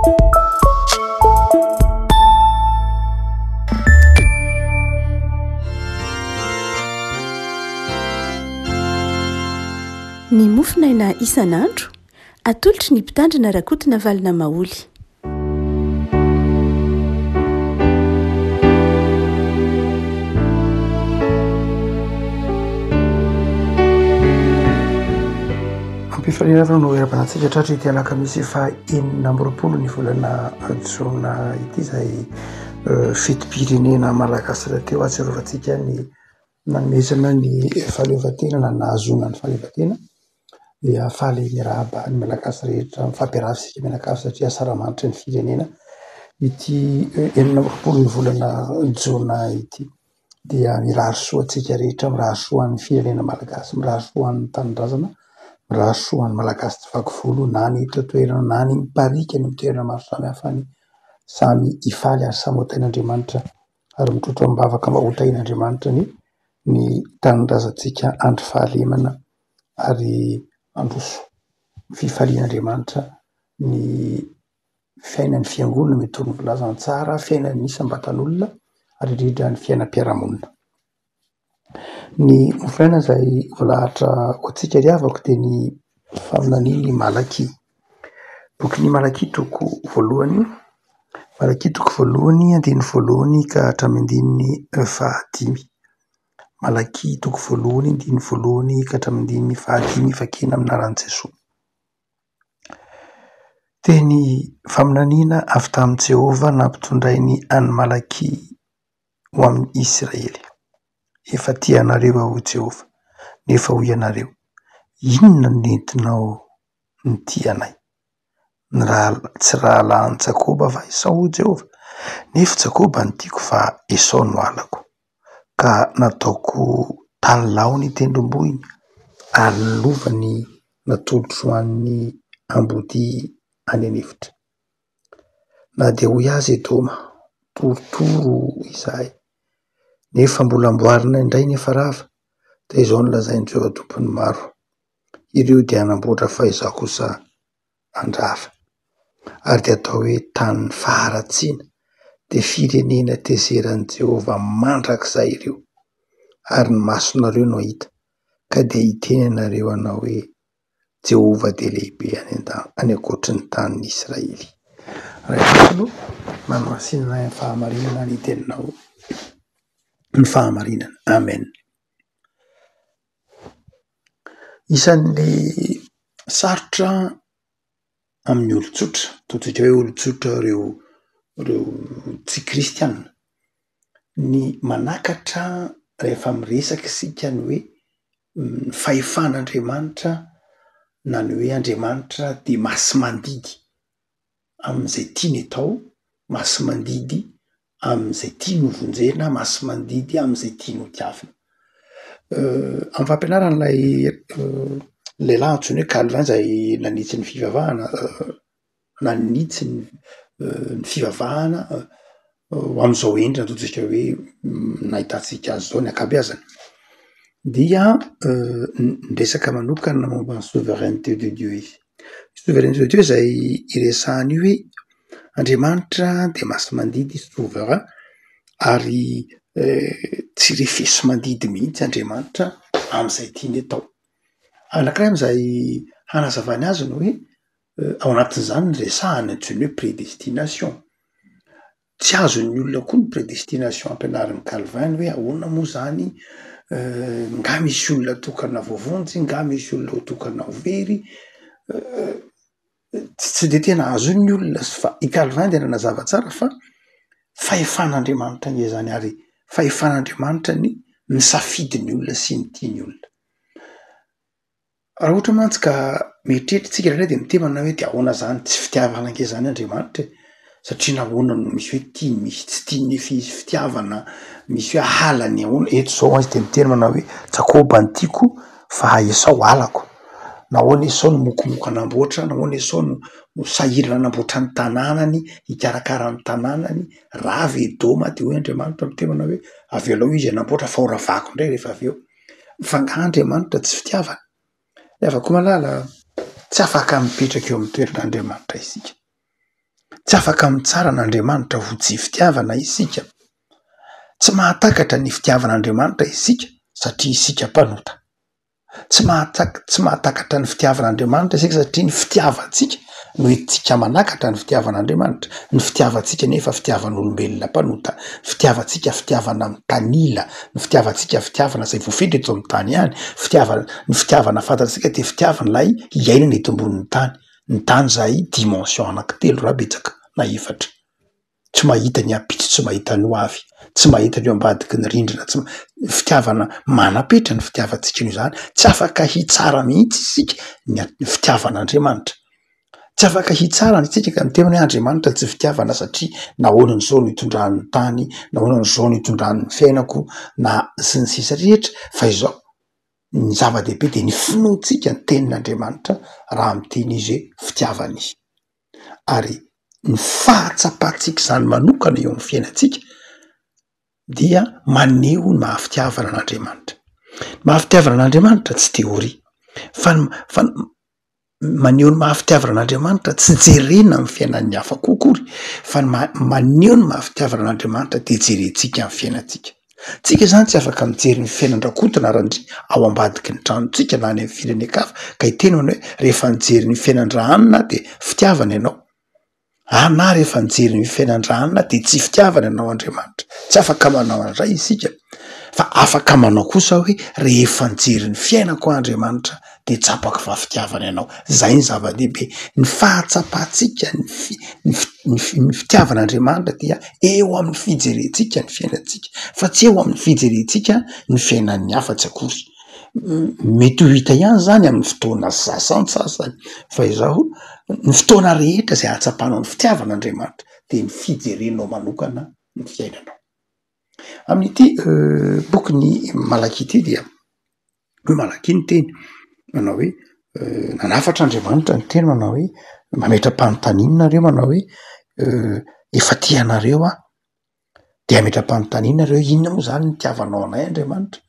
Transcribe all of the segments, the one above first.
Ny mofonaina isan'andro, atolotry ny Mpitandrina Rakotonavalona Maholy. Ampifaliana aloha no iarahabana antsika tratra ity alakamisy faha 26 ny volana jona ity izay eh, fetim-pirenena malagasy rahateo ahatsiarovantsika ny nanomezana ny fahaleovantena na nahazoana ny fahaleovantena dia faly miarahaba ny Malagasy rehetra mifampiarahaba isika mianakavy satria asaramanitra ny firenena ity 26 ny volana jona ity dia mirary soa antsika rehetra, mirary soa an'ny firenena malagasy, mirary soa an'ny tanindrazana, mirary soa an'ny Malagasy tsy vaky volo na ny eto an-toerana na ny mipariaka any amin'ny toerana maro samihafa any, samy hifaly ary samy ho tahin'Andriamanitra ary mitrotro am-bavaka mba ho tahin'Andriamanitra anie ny tanindrazantsika andry fahalemana ary handroso fifalian'Andriamanitra ny fiainan'ny fiangonana mitory ny filazantsara, fiainan'ny isam-batan'olona ary indrindra ny fiainam-piarahamonina. Ny mofonaina izay voalahatra ho antsika ry havako dia ny faminanian'i Malakia. Bokin'i Malakia toko voalohany, Malakia toko voalohany andininy voalohany ka hatramin'ny andininy fahadimy. Malakia toko voalohany andininy voalohany ka hatramin'ny andininy fahadimy vakina amin'ny anaran'i Jesoa. Teny faminaniana avy tamin'i Jehovah nampitondrainy an'i Malakia ho amin'ny Isiraely. Efa tia anareo aho, hoy Jehovah, nefa hoy ianareo, Inona no nentinao nitia anay? Ny rahalahy, tsy rahalahin'i Jakoba va Esao, hoy Jehovah? Nefa Jakoba no tiako fa Esao no halako. Ka nataoko tany lao ny tendrombohiny, ary ny lovany natolotro ho an'ny ambodia any an'efitra. Na dia hoy aza Edoma, Torotoro izahay, nefa mbola amboarina indray ny efa rava, dia izao no lazain'i Jehovah Tompon'ny maro, Ireo dia hanamboatra fa izaho kosa handrava. Ary dia atao hoe tanin'ny faharatsiana, dia firenena tezeran'i Jehovah mandrakizay ireo. Ary ny masonareo no hahita, ka dia hiteny ianareo hanao hoe, Jehovah dia lehibe any an-danitra, any ankoatry ny tanin'i Israely. Ray Masina ô, manamasina anay amin'ny fahamarinana ny teninao, ny fahamarinana. Amen. Isan'ny sarotra amin'ny olon-tsotra, ataontsika hoe olon-tsotra ireo ireo tsy kristiana, ny manakatra rehefa miresaka isika ny hoe ny fahefan'Andriamanitra na ny hoe Andriamanitra dia masi-mandidy amin'izay tiany atao, masi-mandidy amin'izay tiany ho vonjena, masi-mandidy amin'izay tiany ho tiavina. Amin'ny fampianaran'ilay lehilahy antsoina hoe Calvin izay nanitsy ny fivavahana, nanitsy ny ny fivavahana ho amin'izao endriny ataontsika hoe nahitantsika azy izao ny ankabeazany, dia niresaka manokana momba ny souveraineté de Dieu izy. Souveraineté de Dieu izay iresahany io hoe Andriamanitra dia masi-mandidy izy, souverain, ary tsy refesi-mandidy mihitsy Andriamanitra amin'izay tiany atao. Anankiray amin'izay hanazavany azy ny hoe ao anatin'izany ny resahany antsoiny hoe predestination. Tsy azon'ny olona koa ny predestination ampianarin'i Calvin ny hoe ahoana moa zany, nga misy olona tokana voavonjy, nga misy olona ho tokana ho very, tsy de tena azon'ny olona fa i Calvin de nanazava tsara fa fahefan'Andriamanitra anie zany ary fahefan'Andriamanitra ny misafidy ny olona sy mitia ny olona. Raha ohatra mantsy ka mieritreritra tsika indraindray de miteny manao hoe de ahoana zany tsy fitiavana ange zany Andriamanitra e, satria nahoana no misy hoe tiany misy tsy tiany nefa izy fitiavana, misy hoe halany ahoana, eto zao izy de miteny manao hoe Jakoba no tiako fa Esao halako, nahoana Esao no mokomoka hanamboatra, nahoana Esao no no sahirana hanamboatra ny tanànany, hikarakara ny tanànany, rava Edoma de hoy Andriamanitra miteny manao hoe avelao izy hanamboatra fa ho ravako indray rehefa avy eo. Fa angaha Andriamanitra tsy fitiavana? Ry havako malala, tsy afaka mipetraka eo amin'ny toeran'Andriamanitra isika. Tsy afaka mitsara an'Andriamanitra ho tsy fitiavana isika. Tsy mahatakatra ny fitiavan'Andriamanitra isika satria isika mpanota. Tsy mahatak- tsy mahatakatra ny fitiavan'Andriamanitra isika satria ny fitiavantsika no entintsika manakatra ny fitiavan'Andriamanitra. Ny fitiavantsika nefa fitiavan'olombelona mpanota, ny fitiavantsika fitiavana mitanila, ny fitiavantsika fitiavana izay voafetra eto amin'ny tany ihany, fitiavana ny fitiavana fantatsika dia fitiavana ilay iainana eto ambonin'ny tany. Ny tany izay dimension anankitelo raha betsaka na efatra. Tsy mahita ny ampitso, tsy mahita ny ho avy, tsy mahita ny eo ambadiky ny rindrina, tsy ny fitiavana manam-petra ny fitiavantsika noho izany, tsy afaka hitsara mihitsy isika ny ny fitiavan'Andriamanitra. Tsy afaka hitsara isika ka miteny hoe Andriamanitra tsy fitiavana satria nahoana no izao no itondrany ny tany, nahoana no izao no itondrany ny fiainako na sy ny sisa rehetra fa izao ny zava-dehibe dia ny finoantsika ny tenin'Andriamanitra raha miteny izy hoe fitiavana izy. Ary ny fahatsapantsika izany manokana eo amin'ny fiainantsika dia maneho ny maha fitiavana an'Andriamanitra. Ny maha fitiavana an'Andriamanitra tsy teoria fa ny fa ny maneho ny maha fitiavana an'Andriamanitra tsy jerena amin'ny fiainan'ny hafa koa akory fa ny maha maneho ny maha fitiavana an'Andriamanitra dia jerentsika amin'ny fiainantsika. Tsika izany tsy afaka mijery ny fiainan-dRakoto na Randria ao ambadiky ny tranontsika na any amin'ny firenen-kafa ka hiteny manao hoe rehefa nijery ny fiainan-dRahanina aho dia fitiavana ianao. Ana rehefa nijery ny fiainan-dRahanina dia tsy fitiavana ianao Andriamanitra. Tsy afaka manao an'izay isika fa afaka manao kosa hoe rehefa nijery ny fiainako aho Andriamanitra dia tsapako fa fitiavana ianao. Izay ny zava-dehibe. Ny fahatsapantsika ny fi- ny fi- ny fi- ny fitiavan'Andriamanitra dia eo amin'ny fijerentsika ny fiainantsika fa tsy eo amin'ny fijerentsika ny fiainan'ny hafa tsy akory. Mety ho hita ihany zany amin'ny fotoana sasantsasany fa izaho ny fotoana rehetra izay ahatsapanao ny fitiavan'Andriamanitra dia ny fijerenao manokana ny fiainanao. Amin'ity bokin'i Malakia ity dia hoy Malakia ny teny manao hoe nanafatra Andriamanitra ny teny manao hoe mametra-panontaniana nareo manao hoe efa tia anareo aho, de ametra-panontaniana nareo hoe inona moa zany ny itiavanao anay Andriamanitra?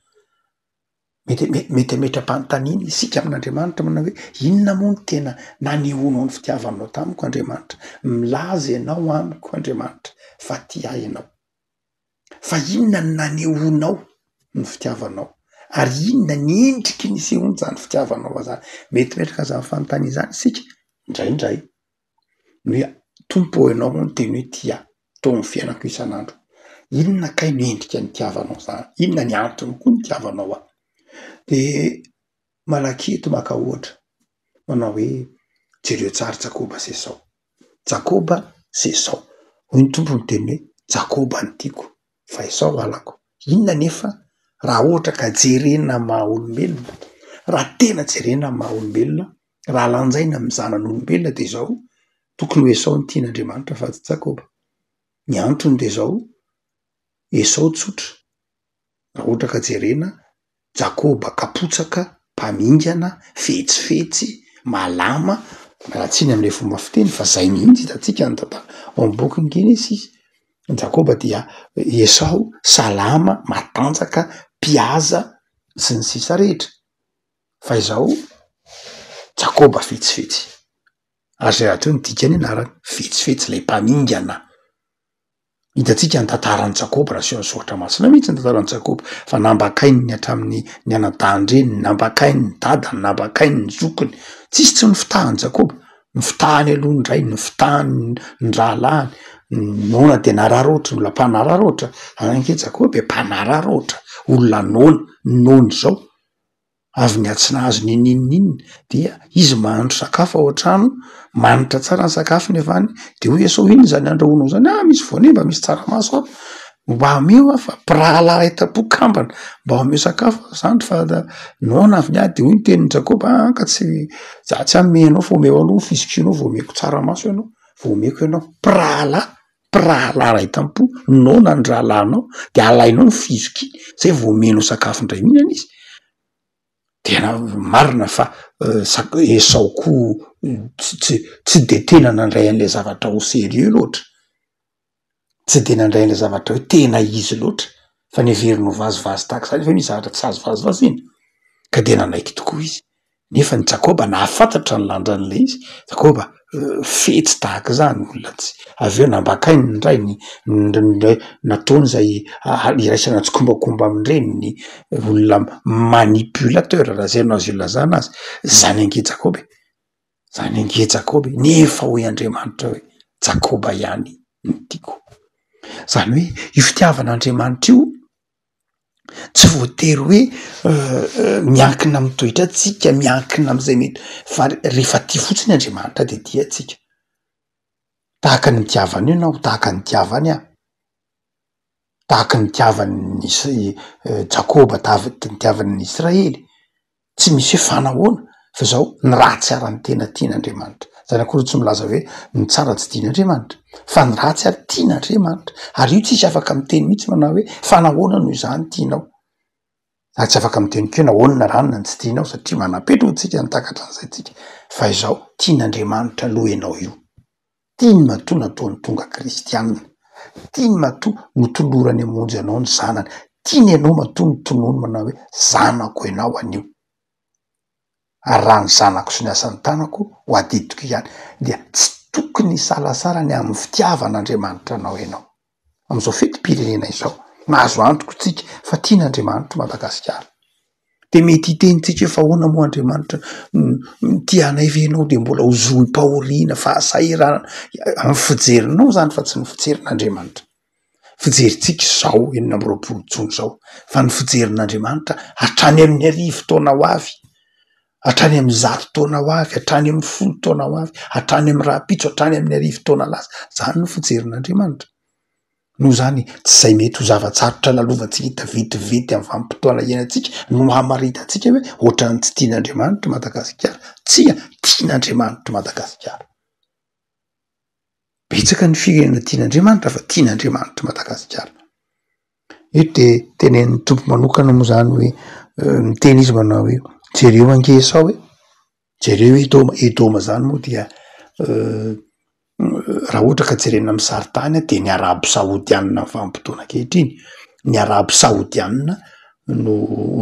Mety mety hametra-panontaniana isika amin'Andriamanitra manao hoe inona moa no tena nanehoanao ny fitiavanao tamiko Andriamanitra? Milaza ianao amiko Andriamanitra fa tia ahy ianao. Fa inona no nanehoanao ny fitiavanao? Ary inona ny endriky nisehoan'izany fitiavanao zany? Mety metraka an'izany fanontaniana izany isika indraindray. Ny hoe Tompo ô ianao moa niteny hoe tia ahy teo amin'ny fiainako isan'andro. Inona kay no endrika nitiavanao zany? Inona ny antony koa nitiavanao ahy? De Malakia eto maka ohatra manao hoe jereo tsara Jakoba sy Esao. Jakoba sy Esao. Hoy ny Tompo niteny hoe Jakoba no tiako fa Esao halako. Inona anefa raha ohatra ka jerena maha olombelona, raha tena jerena maha olombelona, raha lanjaina amin'ny zanan'olombelona de izao, tokony ho Esao no tian'Andriamanitra fa tsy Jakoba. Ny antony de izao, Esao tsotra, raha ohatra ka jerena, Jakoba kapotsaka, mpamingana, fetsifetsy, malama, miala tsiny am'le fomba fiteny fa zay mihitsy hitantsika ny tantara ao am' bokin'ny Genesisy. Jakoba dia Esao salama, matanjaka, mpihaza sy ny sisa rehetra. Fa izao Jakoba fetsifetsy, ary zay rahateo ny dikany anarany, fetsifetsy ilay mpamingana. Hitantsika ny tantaran'i Jakoba raha asehon'ny soratra masina mihitsy ny tantaran'i Jakoba fa nambakainy hatramin'ny ny anadahin-dreniny, nambakainy ny dadany, nambakainy ny zokiny, tsisy tsy nifitahan'i Jakoba, nifitahany aloha ny rainy, nifitahany ny rahalahiny, noana de nararaotra, olona mpanararaotra, ange Jakoba e, mpanararaotra, olona noana, noana izao. avy ny tsy nahazo n'inon'inona dia izy mahandro sakafo ao an-trano, manitra tsara ny sakafo nefa any de hoy Esao inona izany andrahoanao zany? Ah misy voanemba, misy tsaramaso ato, mba omeo aho fa mpirahalahy iray tampo kambana, mba omeo sakafo aho zandry fa noana avy niady, de hoy ny tenin'i Jakoba ah ka tsy za tsy hanome anao fa omeo aloha ny fizokianao vao omeko tsaramaso ianao, vao omeko ianao, mpirahalahy. Mpirahalahy iray tampo, noana ny rahalahinao de alainao ny fizokiany, zay vao omenao sakafo indray mihinana izy, tena marina fa sak- Esao koa tsy tsy tsy de tena nandray an'ilay zavatra au sérieux loatra, tsy de nandray an'ilay zavatra hoe tena izy loatra fa neveriny ho vazivazy tahaka izany, nefa misy zavatra tsy azo vazivaziana, ka de nanaiky tokoa izy. Nefa ny Jakoba nahafantatra ny lanjan'ilay izy, Jakoba. fetsy tahaka izany, olona tsy, avy eo nambakainy ny rainy, ndraindray nataony izay iraisana tsikombakomba amin-dreniny, olona manipulateur raha zay no azo ilazana azy, zany ange Jakoba e, zany ange Jakoba e, nefa hoy Andriamanitra hoe Jakoba ihany no tiako. Zany hoe io fitiavan'Andriamanitra io Tsy voatery hoe miankina amin'ny toetrantsika, miankina am'zay mety fa rehefa tia fotsiny Andriamanitra de tia antsika, tahaka ny nitiavany anao, tahaka ny nitiavany ahy, tahaka ny nitiavany ny is- Jakoba, tahaka ny nitiavany ny Israely. Tsy misy hoe fa nahoana fa zao ny ratsy ary ny tena tian'Andriamanitra. Zany akory tsy milaza hoe ny tsara tsy tian'Andriamanitra fa ny ratsy ary tian'Andriamanitra ary io tsisy afaka miteny mihitsy manao hoe fa nahoana no izany tianao. Ary tsy afaka miteny koa hoe nahoana ranona no tsy tianao satria manam-petra hoy tsika ny takatra ny saintsika fa izao tian'Andriamanitra aloha ianao io. Tiany matoa nataony tonga kristianina, tiany matoa notolorany hamonjy anao ny zanany, tiany ianao matoa notonony manao hoe zanako ianao anio, ary raha ny zanako sy ny asan'ny tanako ho adidiko ihany, dia tsy tokony hisalasala ny amin'ny fitiavan'Andriamanitra anao ianao. Amin'izao fetim-pirenena izao, mahazo antoka isika fa tian'Andriamanitra Madagasikara. De mety hiteny tsika hoe fa ahoana moa Andriamanitra tia anay ve ianao de mbola ho zohim-pahoriana, fahasahiranana, amin'ny fijerinao zany fa tsy ny fijerin'Andriamanitra. Fijerintsika izao 26 jona izao fa ny fijerin'Andriamanitra hatrany amin'ny arivo taona ho avy, hatrany amin'ny zato taona ho avy, hatrany amin'ny folo taona ho avy, hatrany amin'ny rahampitso, hatrany amin'ny arivo taona lasa, zany no fijerin'Andriamanitra. Noho izany, tsy izay mety ho zava-tsarotra lalovantsika hita vetivety amin'ny vanim-potoana iainantsika no hamaritantsika hoe ohatran'ny tsy tian'Andriamanitra i Madagasikara. Tsia, tian'Andriamanitra i Madagasikara. Betsaka ny firenena tian'Andriamanitra fa tian'Andriamanitra i Madagasikara. Eto dia tenenin'ny Tompo manokana moa izany hoe, miteny izy manao hoe jereo ange Esao e! Jereo Edoma, Edoma zany moa dia raha ohatra ka jerena amin'ny sarintany dia ny Arabo Saodianina amin'ny vanim-potoana ankehitriny, ny Arabo Saodianina no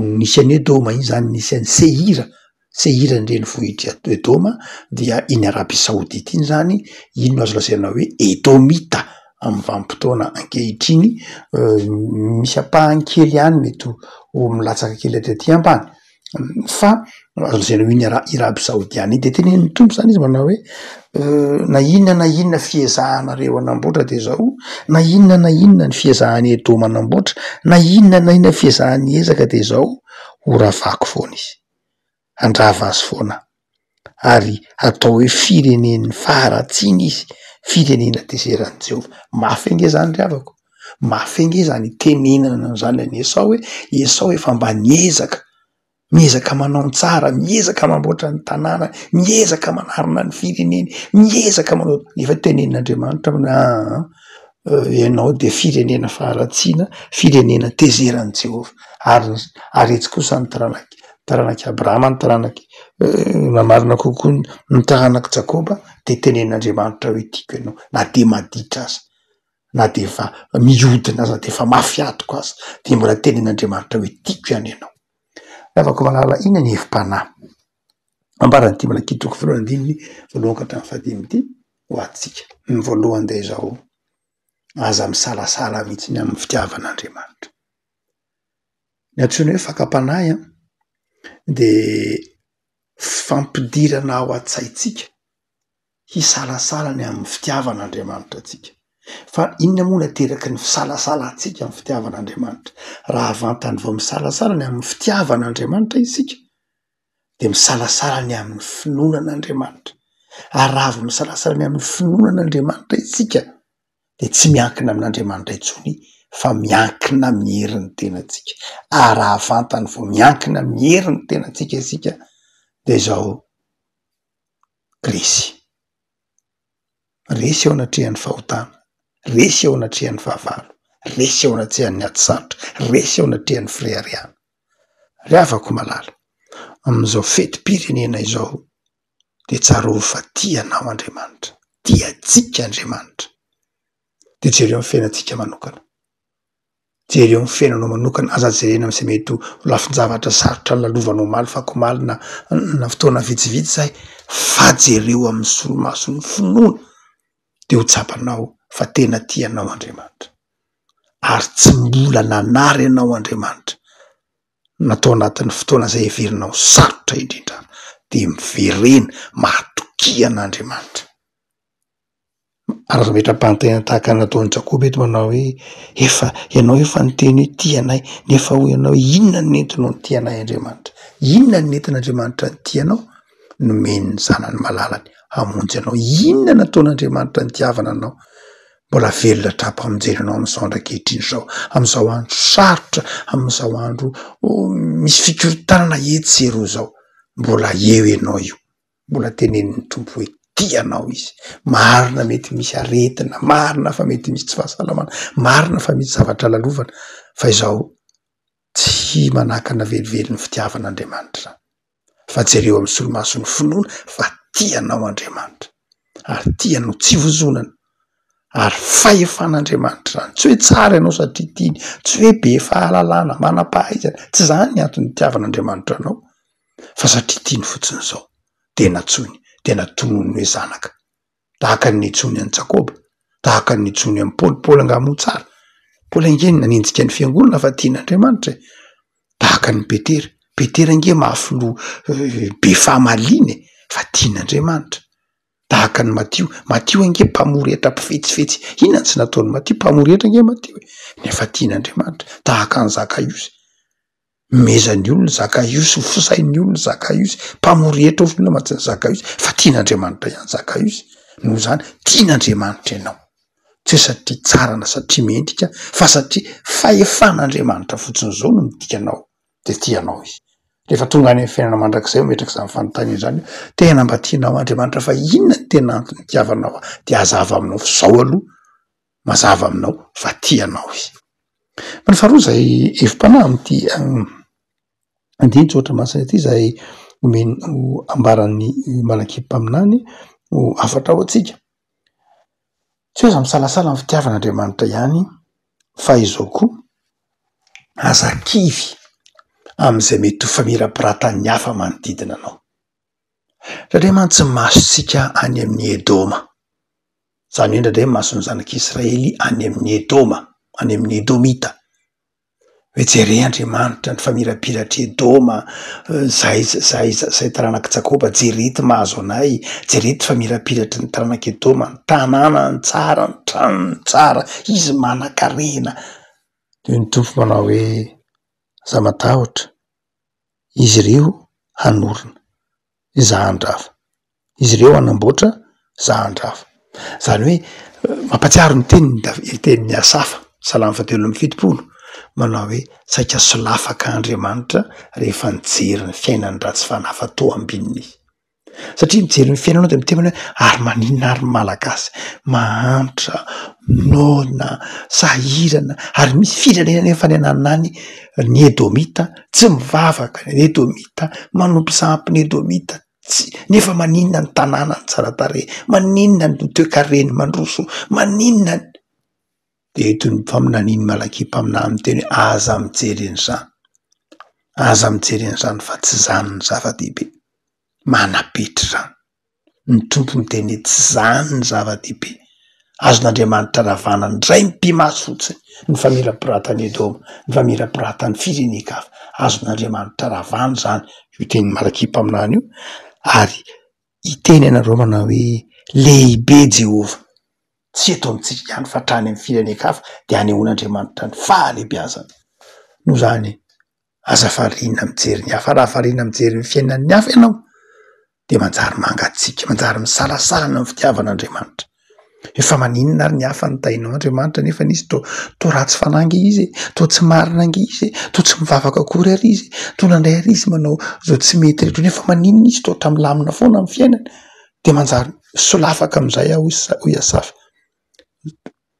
nisy an'i Edoma, iny zany nisy an'i Seira, Seira ny renivohitr'i Edoma dia iny Arabia Saodita iny zany, iny no azo lazaina hoe Edomita amin'ny vanim-potoana ankehitriny, misy ampahany kely ihany mety ho milatsaka kely aty aty ambany. Fa azo lazaina ho iny Ara- Arabi Saodiana iny de tenenin'ny Tompo zany izy manao hoe na inona na inona fiezahanareo hanamboatra de zao, na inona na inona ny fiezahan'i Edoma hanamboatra, na inona na inona fiezahany hiezaka de zao, ho ravako foana izy, handrava azy foana aho, ary hatao hoe firenen'ny faharatsiana izy, firenena tezeran'i Jehovah. Mafy ange zany ry havako, mafy ange zany itenenana an'izany an'i Esao hoe Esao efa mba niezaka, miezaka manao ny tsara, miezaka mamboatra ny tanàna, miezaka manarina ny fireneny, miezaka manao, nefa tenenin'Andriamanitra aminy hoe aa ianao dia firenena faharatsiana, firenena tezeran'i Jehovah, ary ary etsy kosa ny taranak'i taranak'i Abrahama, ny taranak'i na marina kokoa ny taranak'i Jakoba dia tenenin'Andriamanitra hoe tiako ianao na dia maditra aza, na dia efa mihodina aza, na dia efa mafy hatoka aza dia mbola tenenin'Andriamanitra hoe tiako ihany ianao. Ry havako malala, inona ny hevi-panahy ambaran'ity Malakia toko voalohany andininy voalohany ka hatramin'ny fahadimy ity ho antsika? Ny voalohany dia izao, aza misalasala mihitsy ny amin'ny fitiavan'Andriamanitra. Ny antsoina hoe fakam-panahy an, de fampidirana ao an-tsaintsika hisalasala ny amin'ny fitiavan'Andriamanitra antsika. Fa inona moa no ateraky ny fisalasalantsika amin'ny fitiavan'Andriamanitra? Raha vantany vao misalasala ny amin'ny fitiavan'Andriamanitra isika de misalasala ny amin'ny finoana an'Andriamanitra, ary raha vao misalasala ny amin'ny finoana an'Andriamanitra isika dia tsy miankina amin'Andriamanitra intsony fa miankina amin'ny herin'ny tenantsika, ary raha vantany vao miankina amin'ny herin'ny tenantsika isika dia izao resy, resy eo anatrehan'ny fahotana, resy eo anatrehan'ny fahavalo, resy eo anatrehan'ny ady sarotra, resy eo anatrehan'ny fireharehana. Ry havako malala, amin'izao fetim-pirenena izao dia tsarovy fa tia anao Andriamanitra, tia antsika Andriamanitra. Dia jereo ny fiainantsika manokana. Jereo ny fiainanao manokana, aza jerena amin'izay mety ho lafin-javatra sarotra nolalovanao omaly fakomaly na na fotoana vitsivitsy izay fa jereo amin'ny solomason'ny finoana de ho tsapanao fa tena tia anao Andriamanitra ary tsy mbola nanary anao Andriamanitra na tao anatin'ny fotoana izay heverinao sarotra indrindra de miverena mahatokia an'Andriamanitra. Ary aza metra-panontaniana tahaka ny nataon'i Jakoba eto manao hoe, efa, ianao efa niteny hoe tia anay, nefa hoy ianao hoe inona no nentinao nitia anay Andriamanitra? Inona no nentin'Andriamanitra nitia anao? Nomeny ny zanany malalany hamonjy anao. Inona nataon'Andriamanitra nitiavana anao? Mbola velona hatrampamonjena anao amin'izao andro ankehitriny izao, amin'izao andro sarotra, amin'izao andro misy fikorontanana etsy sy eroa izao, mbola eo ianao io. Mbola tenenin'ny Tompo hoe tia anao Izy. Marina mety misy aretina, marina fa mety misy tsy fahasalamana, marina fa misy zavatra lalovana, fa izao tsy manakana velively ny fitiavan'Andriamanitra izany. Fa jereo amin'ny solomason'ny finoana fa tia anao Andriamanitra, ary tia anao tsy vozonana, ary fahefan'Andriamanitra izany. Tsy hoe tsara ianao satria tiany, tsy hoe be fahalalana, manam-pahaizana, tsy izany ny antony nitiavan'Andriamanitra anao, fa satria tiany fotsiny izao dia nantsoiny, dia natonony hoe zanaka. Tahaka ny nantsoiny an'i Jakoba, tahaka ny nantsoiny an'i Paoly. Paoly angaha moa tsara? Paoly ange nanenjika ny fiangonana fa tian'Andriamanitra e. Tahaka an'i Petera. Petera ange mafy loha, be fahamaliana e, fa tian'Andriamanitra. Tahaka an'i Matio. Matio ange mpamory hetra mpifetsifetsy. Inona no tsy nataon'i Matio? Mpamory hetra ange Matio e, nefa tian'Andriamanitra. Tahaka an'i Zakaiosy. Mezan'ny olona Zakaiosy, fosain'ny olona Zakaiosy, mpamory hetra olona mantsy ny Zakaiosy, fa tian'Andriamanitra ihany Zakaiosy. Noho izany, tian'Andriamanitra ianao. Tsy hoe satria tsara na satria mendrika, fa satria fahefan'Andriamanitra fotsiny izao no midika anao, dia tia anao Izy. Rehefa tonga any amin'ny fiainana mandrakizay, mametraka izany fanontaniana izany hoe, tena mba tianao Andriamanitra fa inona no tena antony itiavanao ahy? Dia hazava aminao fa izao aloha, mazava aminao fa tia anao izy. Fa ny faharoa izay hevi-panahy amin'ity andinin-tsoratra masina ity izay omeny ho ambaran'ny Malakia mpaminany ho hafatra ho antsika. Tsy hoe aza misalasala amin'ny fitiavan'Andriamanitra ihany fa izao koa, aza kivy amin'izay mety ho famirapiratan'ny hafa manodidina anao. Indraindray mantsy ny masontsika any amin'i Edoma, izany hoe indraindray ny mason'ny zanak'Israely any amin'i Edoma, any amin'ny Edomita, hoe jere Andriamanitra ny famirapiratr'i Edoma, zahay zahay zahay taranak'i Jakoba jere ty mahazo anay, jere ty famirapiratry ny taranak'i Edoma, ny tanànany tsara, ny tranony tsara, izy manankarena. De ny Tompo manao hoe aza matahotra. Izy ireo hanorina, izaho handrava. Izy ireo hanamboatra, izaho handrava. Zany hoe mampatsiaro ny teniny Davi- tenin'i Asafa, salamo fahatelo amby fitopolo, manao hoe saika solafaka Andriamanitra rehefa nijery ny fiainan'ny ratsy fanahy fa toa ambininy izy. Satria mijery ny fiainanao de miteny hoe ary maninona ary ny malagasy mahantra, noana, sahirana ary misy firenena nefa any ananona any ny edomita tsy mivavaka, ny edomita manompo sampy, ny edomita tsy nefa maninona ny tanànany tsara tarehy, maninona ny toekareny mandroso, maninona ny. De eto ny faminanian'i Malakia mpaminany miteny hoe aza mijery an'izany, aza mijery an'izany fa tsy izany ny zava-dehibe, manam-petra izany, ny Tompo miteny hoe tsy izany ny zava-dehibe, azon'Andriamanitra ravana indray mipi-maso fotsiny ny famirapiratan'i Edoma, ny famirapiratan'ny firenen-kafa, azon'Andriamanitra ravana izany, io tenin'i Malakia mpaminany io, ary hiteny ianareo manao hoe lehibe Jehovah, tsy eto amintsika ihany fa hatrany amin'ny firenen-kafa dia anehoan'Andriamanitra ny fahalehibiazany. Noho izany, aza variana mijery ny hafa, raha variana mijery ny fiainan'ny hafa ianao dia manjary mangatsiaka, manjary misalasala ny fitiavan'Andriamanitra. Efa maninona ary ny hafa no tahinao Andriamanitra nefa izy toa toa ratsy fanahy ange izy e, toa tsy marina ange izy e, toa tsy mivavaka akory ary izy, toa nandray ary izy manao izao tsy mety rehetra nefa maninona izy toa ohatran'ny milamina foana amin'ny fiainany, de manjary solafaka amin'izay aho hoy sa- hoy Asafa.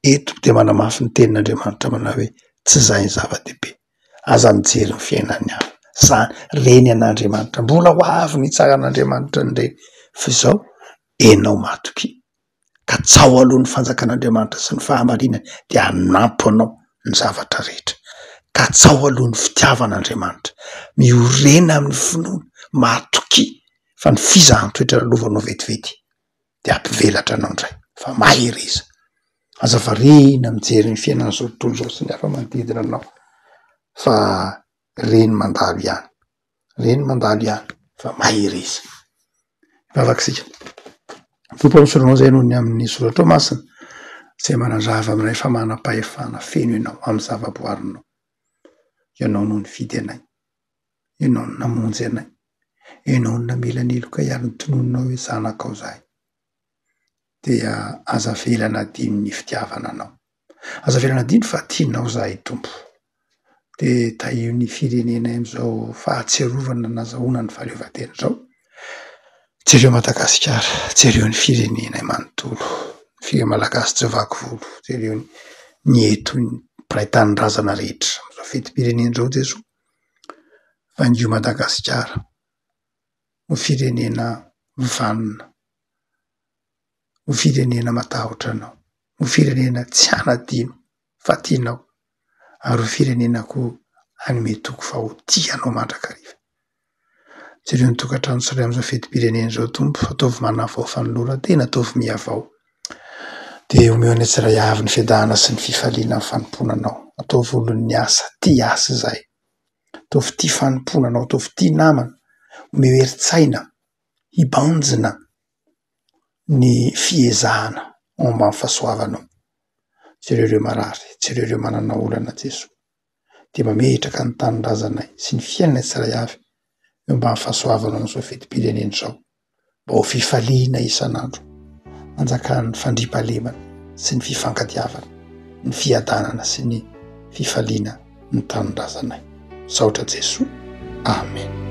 Eto dia manamafy ny tenin'Andriamanitra manao hoe tsy izay ny zava-dehibe, aza mijery ny fiainan'ny hafa, zany reny an'Andriamanitra, mbola ho avy ny hitsaran'Andriamanitra an'ireny fa izao enao matokia. Katsaho aloha ny fanjakan'Andriamanitra sy ny fahamarinany dia hanampy anao ny zavatra rehetra. Katsaho aloha ny fitiavan'Andriamanitra, miorena amin'ny finoana, matokia fa ny fizahan-toetra lalovanao vetivety de hampivelatra anao indray fa mahereza. Aza variana mijery ny fiainan'izao tontolo izao sy ny hafa manodidina anao fa reny mandalo ihany, reny mandalo ihany fa mahereza. Hivavaka isika. Tompo ô, misaotra anao izay noho ny amin'ny soratrao masina izay manazava aminay fa manam-pahefana feno ianao amin'ny zava-boarinao. Ianao no nifidy anay, ianao no namonjy anay, ianao no namela ny helokay ary notononinao hoe zanakao izahay. Dia aza avela hanadino ny fitiavana anao. Aza avela hanadino fa tianao izahay Tompo. Dia tahio ny firenenay amin'izao fahatsiarovana nazahoana ny fahaleovantena izao. Jereo Madagasikara, jereo ny firenenay manontolo, ny firenena malagasy tsy vaky volo, jereo ny eto ny mpiray tanindrazana rehetra amin'izao fetim-pirenena izao Jesoa. Vangio Madagasikara ho firenena vanona, ho firenena matahotra anao, ho firenena tsy hanadino fa tianao ary ho firenena koa hanome toky fa ho tia anao mandrakariva. Jereo ny tokantrano tsirairay amin'izao fetim-pirenena izao Tompo, ataovy manavao fanoloran-tena, ataovy mihavao. Dia omeo anay tsirairay avy ny fiadanana sy ny fifaliana amin'ny fanompoana anao. Ataovy olon'ny asa, tia asa izahay. Ataovy tia fanompoana anao, ataovy tia namana. Omeo herin-tsaina hibanjina ny fiezahana ao ambany fahasoavanao. Jereo ireo marary, jereo ireo manana olana Jesoa. Dia mametraka ny tanindrazanay sy ny fiainanay tsiray avy eo ambany fahasoavanao amin'izao fetim-pirenena izao. Mba ho fifaliana isan'andro, hanjakan'ny fandriampahalemana sy ny fifankatiavana, ny fiadanana sy ny fifaliana ny tanindrazanay. Misaotra Jesoa. Amen.